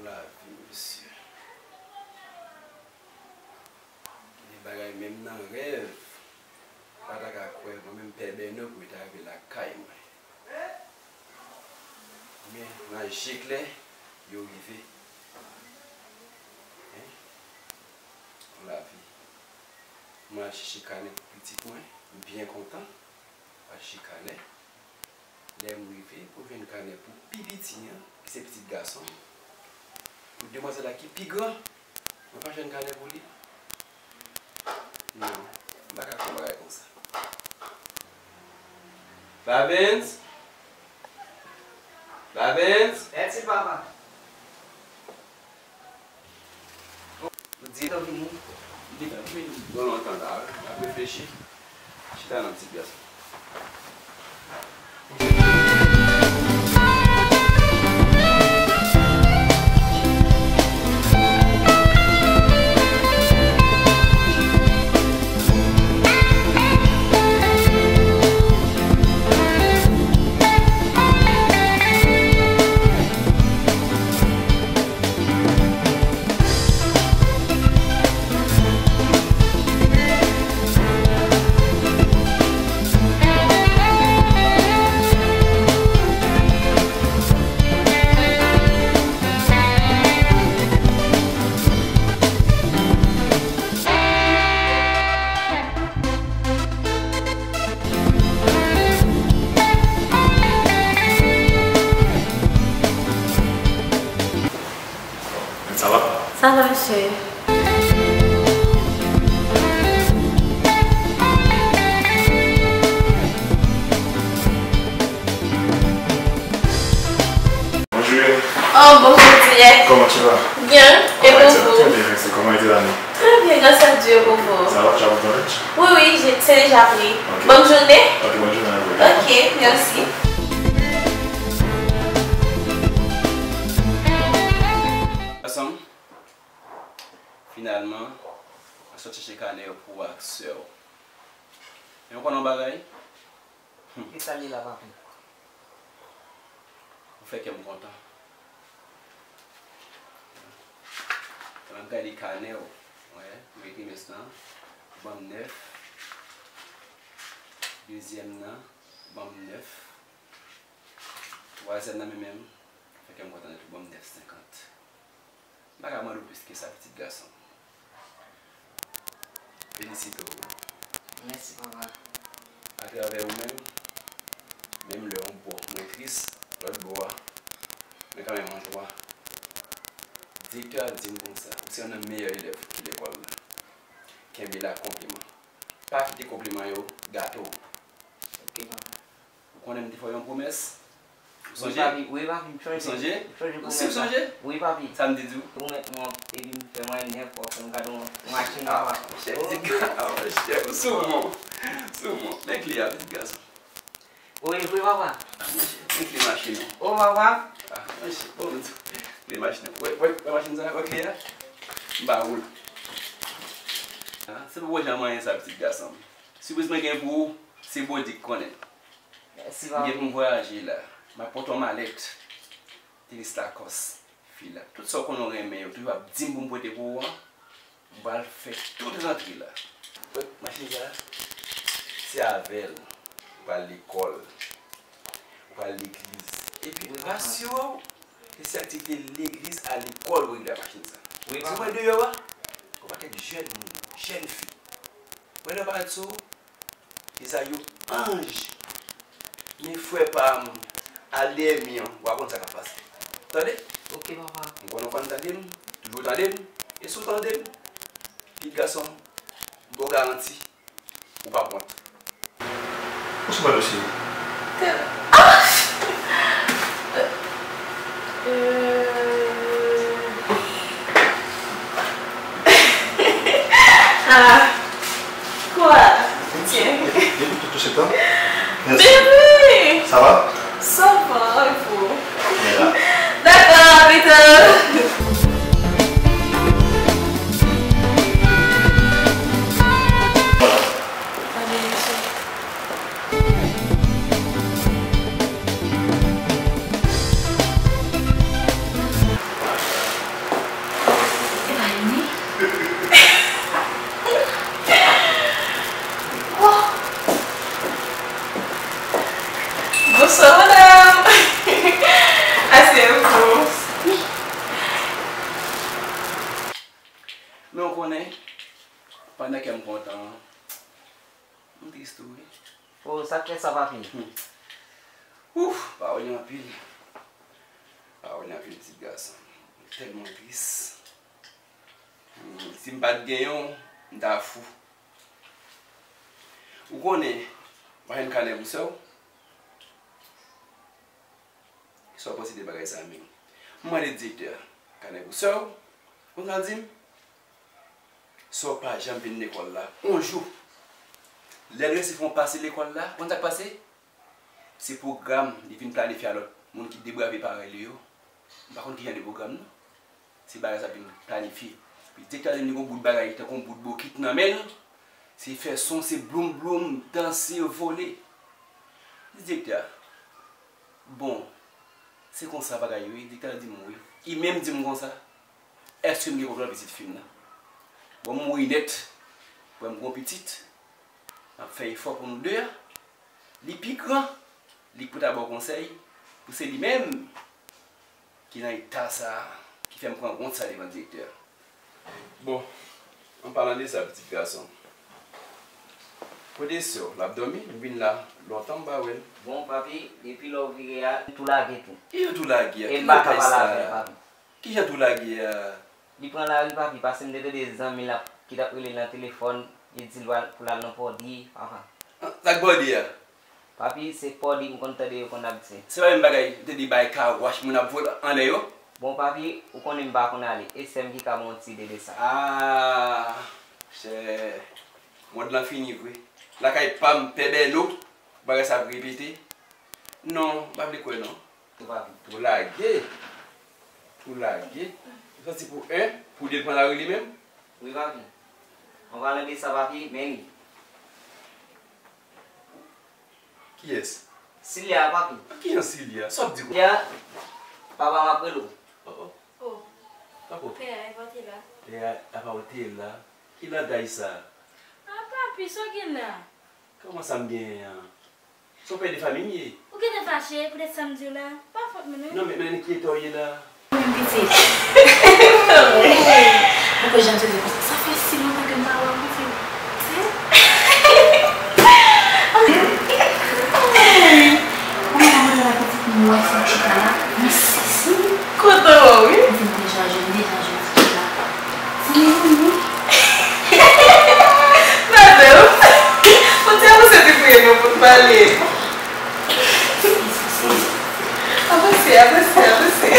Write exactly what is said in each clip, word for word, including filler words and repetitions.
Lavi, mesye. Gen bagay menm nan rèv, m pa ta ka kwè, mwen menm Pè Bèno pou yo ta rive lakay mwen. Men, majik lè, yo rive. Hein? Lavi. Mwen al chèche kanè pou pitit mwen, m byen kontan. Al chèche kanè. Lè m rive pou jwenn kanè pou pi piti an, ki se pitit gason m, pou demwazèl la ki pi gran, mwen pa jwenn kanè pou li. Non, m pa ka fè yon bagay konsa. Babens! Babens! Mèsi, papa. Ou di, ou vini? Li gen lontan la, wi. M ap reflechi. Chita nan ti pyès. Sa va? Sa va, mesye. Bonjou. Oh, bonjou, Dirèk. Comment tu vas? Bien. Et vous? Très bien, merci. Comment a été la nuit? Très bien, grâce à Dieu, pour vous. Ça va, tu as pris ton lunch? Oui, oui, j'ai, c'est déjà pris. Ok. Bonne journée. Ok, bonne journée à vous. Ok, merci. Gason, finalman, mwen sot chèche kanè yo pou ou ak sè w. Men ou konn yon bagay? Kisa l ye la, papi? Ou fè kè m kontan. Lè m ap gade kanè w, wè, premye trimès lan, ou ban m nèf. Dezyèm nan, ou ban m nèf. Twazyèm nan, men menm, ou fè kè m kontan nèt, ou ban m nèf senkant. M pa ka mande w plis ke sa, pitit gason m. Felisite w. Mèsi, papa. Atravè ou menm, menm lè yon bò mwen tris, lòt bò a, mwen kanmenm an jwa. Direktè a di m konsa, ou se youn nan meyè elèv ki lekòl la. Kenbe la, konpliman. Pa kite konpliman yo gate w. Ok, papa. Ou konnen m te fè w yon pwomès? Ou sonje? Wi, papi, wi, papi, m sonje. Ou sonje? M sonje pwomès la. Si w sonje? Wi, papi. Sa m te di w? Ou mèt mwen, epi m fè mwen nèf, w ap fè m kado yon machin, papa. Ah, monchè, pitit gason, ah, monchè, ou sou mwen. Sou mwen. Men kle a, pitit gason. Wi, wi, papa. Ah, monchè, men kle machin nan. O, papa. Ah, monchè, bon, men kle machin nan. Wè, wè, wè machin sa, wè kle a? M ba ou l. Ah, se pou wè jan manyen sa, pitit gason m. Sipriz mwen gen pou ou, se Bondye k konnen. Mèsi, papi. M gen pou m vwayaje la. M ap pote yon malèt. Tenis Lacoste, fil la. Tout sa w konnen w renmen yo, toujou ap di m pou m pote pou ou an, m pral fè tout rantre la. Wè, machin sa, se avè l ou pral lekòl, ou pral legliz. Epi, wi, papa, asire w ke se aktivite legliz a lekòl ou regle ak machin sa. Wi, papa. Si w wè deyò a, yon pakèt jèn moun, jèn fi. Wè lè w parèt sou, Ezayi, anj. Men frè pa m, al dèyè mi an, w a konn sa k ap pase. Tande? Ok, papa. M konnen w konn tande m, toujou tande m. E si w tande m, pitit gason m, m ba w garanti, ou p ap wont. Ou sou pa dosye? Tèl. Ah! Euh, ah, quoi? Tiens. Depi tout, tout se tan. Mèsi. Bébé! Sa va? Sa va, e vou? Mwen la. Dakò, à plus tard. Allez, cheri. Konnen, pandan kè m kontan an, m tris tou wi. O, sa k fè sa, papi? Hmm. Ouf, pawòl yo anpil. Pawòl yo anpil, pitit gason. M tèlman tris. Hmm, si m pa t genyen w, m ta fou. Ou konnen, ou pa jwenn kanè pou sè w? Sa w panse de bagay sa menm? M mande direktè a, kanè pou sè w? Konn sa l di m? Sè w pa janm vin lekòl la, on jou. Lè l resi fè yon pase lekòl la, konn sa k pase? Se pwogram li vin planifye a lòt moun ki debrave parèy li yo. M pa konn ki jan de pwogram non. Se bagay sa vin planifye. Epi direktè a di m li gon bout bagay, tankou yon bout bokit nan men l. Se fè son, se bloum bloum, danse, vole. M di direktè a, bon, se konsa bagay yo ye? Direktè a di m wi. Li menm di m konsa, èske m gen kòb nan pitit fi m nan? Bon, m mouri nèt. Bon, m gon pitit. M ap fè efò pou nou de a. Li pi gran. Li k pou ta ba w konsèy. Pou se li menm ki nan eta sa a, ki fè m pran wont sa devan direktè a. Bon, an palan de sa, pitit gason, kote sè w? L ap dòmi? M vin la lontan m pa wè l. Bon, papi, depi lè w vire a, li tou lage tou. Ki jan tou lage a? E m pa ka pale avè l, papi. Ki jan tou lage a? Li pran lari, papi, paske m te tande zanmi l ap, ki t ap rele l nan telefòn, li di l pou l al nan Pòdi, papa. An, sa k Pòdi a? Papi, se Pòdi m konn tande yo konn ap di. Se pa menm bagay, m tande bay kawach moun ap vole anlè yo? Bon, papi, ou konnen m pa konn ale, e sè m ki ka ba w yon ti ide de sa. Ah, chè, mond lan fini vre. Lakay pa m, Pè Bèlo, bagay sa ap repete. Non, m pa vle kwè non. Tou lage. Tou lage. Ou santi pou en, pou de l pran lari li menm? Wi, papi. An palan de sa, papi, men li. Kiyès? Silya, papi. Kijan Silya? Sa w ap di? Silya, papa m ap rele w. Oh, oh. Oh. Papa. Pè a, e pa w te la? Pè a, apa w te la? Ki langaj sa? Ah, papi, sa w gen la? Kòman sa m genyen an? Se yon pè de fanmi m ye. Ou gentan fache poutèt sa m di w la? Pa fòt mwen non. Non, men, men enkyete w ye la. Mwen menm pitit. Ou pa janm sezi konsa. Sa fè si lontan ke m pa wè w, pitit. Hein? Mwen pa mande la pitit, m wè sa w chita la. Mwen sezi. Kontan wè w, wi. M fin deja jwenn, deja jwenn ti chita. Zanmi m wi. Madanm, on ti avanse pi pre non pou n pale. Avanse, avanse, avanse.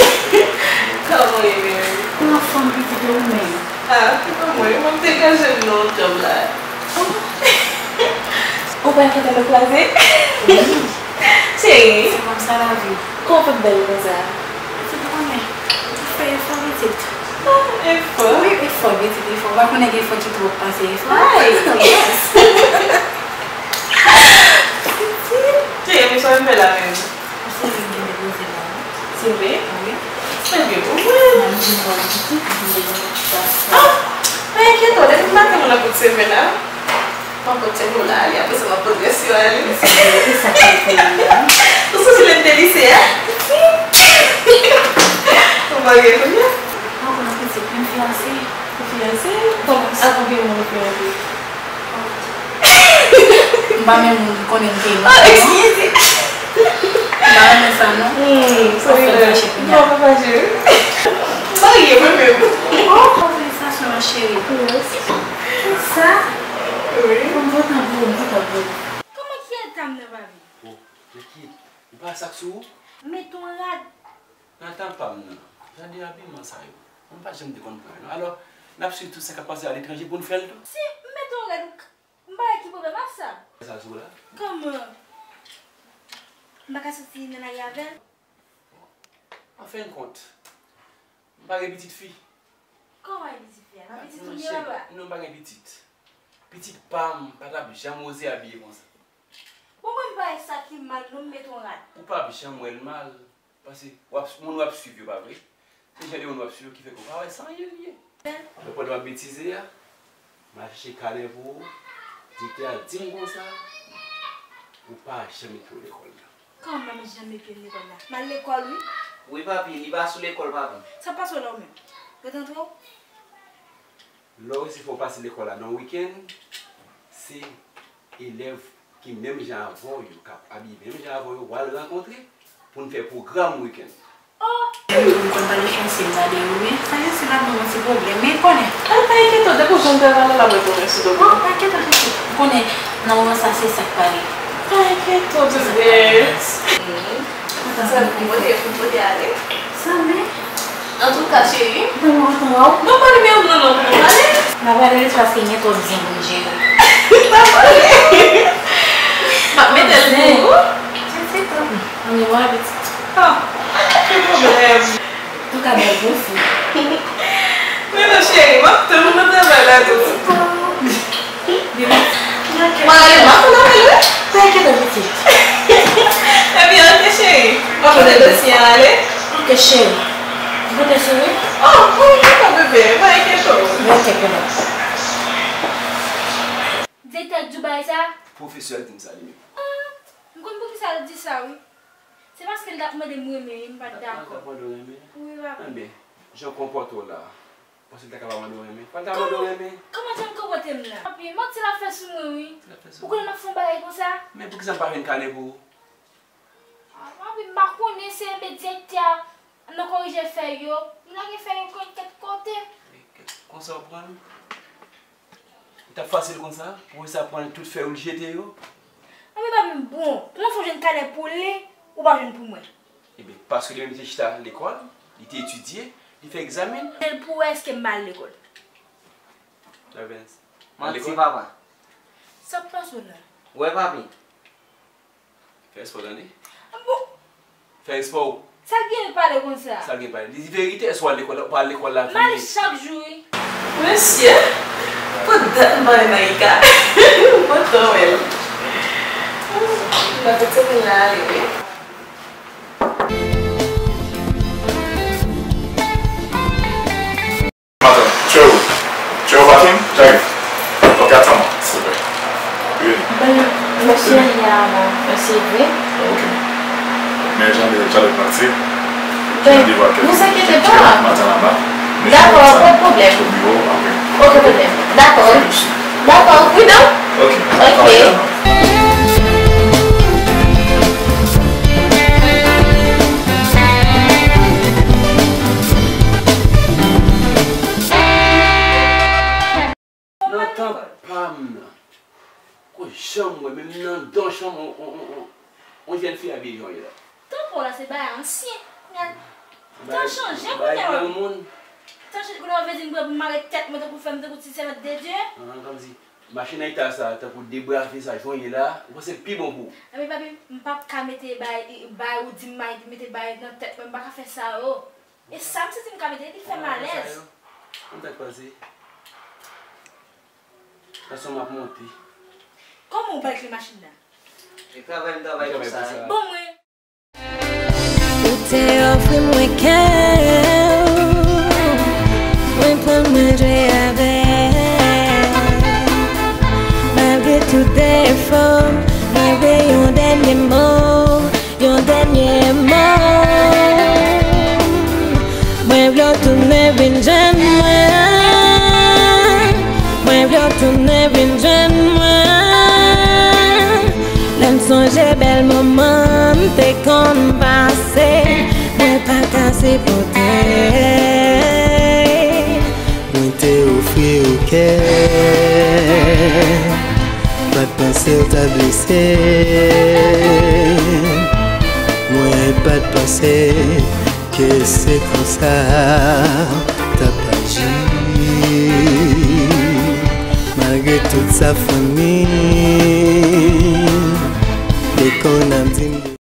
Kòman w ye menm? Mwen anfòm pitit e ou menm? Ah, mwen, mwen m degaje m nan djòb la. Ou pa enkyete nou kwaze? Wi. Cheri. Se konsa lavi. Kòman w fè bèl konsa? Pitit ou konnen, ou fè efò pitit. Ah, efò? Wi, efò pitit, efò. Ou pa konnen gen efò ki twòp pase efò? Ay, yes. Pitit. Cheri, epi sa w vin fè la menm? Ou se vin gen depoze la, wi. Se vre? Wi. Ebyen, ou wè. Mwen vin wè pitit, vin gen yon ti tas. Ah! Pa enkyete w, depi maten m nan kout semèn la. Mwen pote pou l ale, apre sa mwen pote rès yo ale. E sa k ap fè l la? Ou sonje lè n te lise a? Ou marye kounye a? Mwen konnen pitit, m fiyanse. Ou fiyanse? Bon, ak konbyen moun ou fiyanse? M pa menm moun ki konnen m te. Ah, eskize. M pa renmen sa non. Hmm, sa fè m fache kounye a. Non, pa fache. M marye mwen menm. Oh, felisitasyon, ma chérie. Merci. Sa? Wi. M kontan pou ou, m kontan pou ou. Kòman ki eta m nan, papi? Oh, men ki, ou pa wè sa k sou ou? Met yon rad. Nan tan pa m nan, jan de abiman sa yo, m pa janm te konn pran yo non. Alò, n ap swiv tout sa k ap pase aletranje pou n fè l tou. Si m met yon rad, ou k-, m pa wè ki pwoblèm ak sa. Sa sou la? Kòman? M pa ka soti nan lari avè l? Anfendkont, m pa gen pitit fi. Kòman e pitit fi a? Nan pitit ou ye la? Non, m pa gen pitit. Pitit pa m pa t ap janm oze abiye konsa. Bon, mwen m pa wè sa ki mal non, m met yon rad. Ou p ap janm wè l mal, paske w ap, moun w ap swiv yo, pa vre? Se jan de moun w ap swiv yo ki fè ke w pa wè se anyen l ye. Apre pandan w ap betize a, m al chèche kanè pou ou. Direktè a di m konsa, ou pa janm met pye w lekòl la. Kòman m janm met pye m lekòl la? M al lekòl, wi. Wi, papi, li pa sou lekòl, papi. Sa pase w la ou menm? Yo t antre w? Lè w resi fè w pase lekòl la nan wikenn, se elèv ki menm jan avè w yo, k ap abiye menm jan avè w yo, w al rankontre pou n fè pwogram wikenn. Oh! M konn pale franse, m gade yo, men sa gen si ladan yon ti pwoblèm, men konnen. Al pa enkyete w, depi w jwenn travay la, la mwen konnen sou do. Oh, pa enkyete w, pitit. M konnen nan moman sa se sa k pale. Pa enkyete w, bebe. Sa pou pote, pou pote ale. Sa men. Antouka, cheri. Mwen kontan wè w. Non, pa nimewo m nan non pou nou pale. M ap rele l paske gen twòp zen pou m jere. Pa pale. M ap mete l pou ou. Zen. Zen se twòp. Ann, mwen pitit. Ah, ki pwoblèm. Antouka, bèl pwofil. Men non, cheri, m ap tann ou nan travay la tou. Mwen rele m ap tann apèl wi. Pa enkyete w, pitit. Ebyen, oke, cheri. W ap pote dosye a ale? Oke, cheri. Pote, cheri. Oh, wi, dakò, bebe. Pa enkyete w. Oke, konnen. Direktè Dubai sa? Pwofesè di m sa li menm. Ah, m konn poukisa l di sa, wi. Se paske l t ap mande m renmen, wi, m pa t dakò. L t ap mande w renmen? Wi, papi. Ebyen, jan w konpòte w la a, w panse l ta kapab mande w renmen? Fò l ta mande w renmen. Kòman, kòman jan m konpòte m la? Papi, manti l ap fè sou mwen, wi. Ou konnen m ap fè yon bagay konsa? Men poukisa m pa jwenn kanè pou ou? Ah, papi, m pa konnen, se enben direktè a nan korije fèy yo. Li lage fèy yo kèk, kèk kote. Konsa w pran l? Li t ap fasil konsa? Pwofesè a pran tout fèy ou, l jete yo? Anben, papi, bon, kòman fè w jwenn kanè pou li, ou pa jwenn pou mwen? Ebyen, paske li menm li te chita lekòl, li te etidye, li fè egzamen. L pou wè èske m pa al lekòl. Manti, papa. Sa k pase w la? Wè, papi. Fè espò tande. Bon. Fè espò. Sa l gen pale konsa? Sa l gen pale? Di verite, èske w al lekòl la? Ou pa al lekòl la? M ale chak jou, wi. Mesye, pou dat m pa wè Naïka. M kontan wè l. M ap fè sèten la ale, wi. Madanm, Joe. Joe Batim, j'arrive. Ok, attends-moi, s'il te plaît. Oui. Ben, mesye a la, mesye vre. Ok. Men jan de, jan de pati. Ben, vous inquiétez pas. Matin là-bas. D'accord, pas de problème. Au bureau, après. Aucun problème. D'accord. D'accord, prudent. Ok. Ok. Nan tan pa m nan, ko janm wè, menm nan dan chanm, on, on, on, on, on jèn fi abiye jan w ye la. Tan pa w la, se bagay ansyen. Tan chanje kounye a. Tan chanje kounye a, vle di m pran pou mare tèt mwen tankou fè m tankou ti sèvant de Dye. An, kòmsi machin nan eta sa, tankou debrave sa, jan w ye la, ou panse l pi bon pou ou? Ebyen, papi, m p ap ka mete bay, bay ou di m mete bay nan tèt mwen, m pa ka fè sa, o. E sa m santi m ka mete, li fè m alèz. Konn sa k pase? Tansyon m ap monte. Kòman w bay kle machin nan? E travay m travay pou sa. Bon, mwen. Ou te ofri mwen kè w, mwen pran l mwen jwe avè l. Malgre tout defo, malgre yon dènye mo, yon dènye mo. Mwen vle w tounen vin jwenn mwen. Mwen vle w tounen vin jwenn mwen. Lè m sonje bèl moman n te konn pase, mwen pa ka sipòte. Mwen te ofri w kè, pa t panse w ta blese. Mwen pa t panse ke se konsa w t ap aji. Malgre tout sa fanmi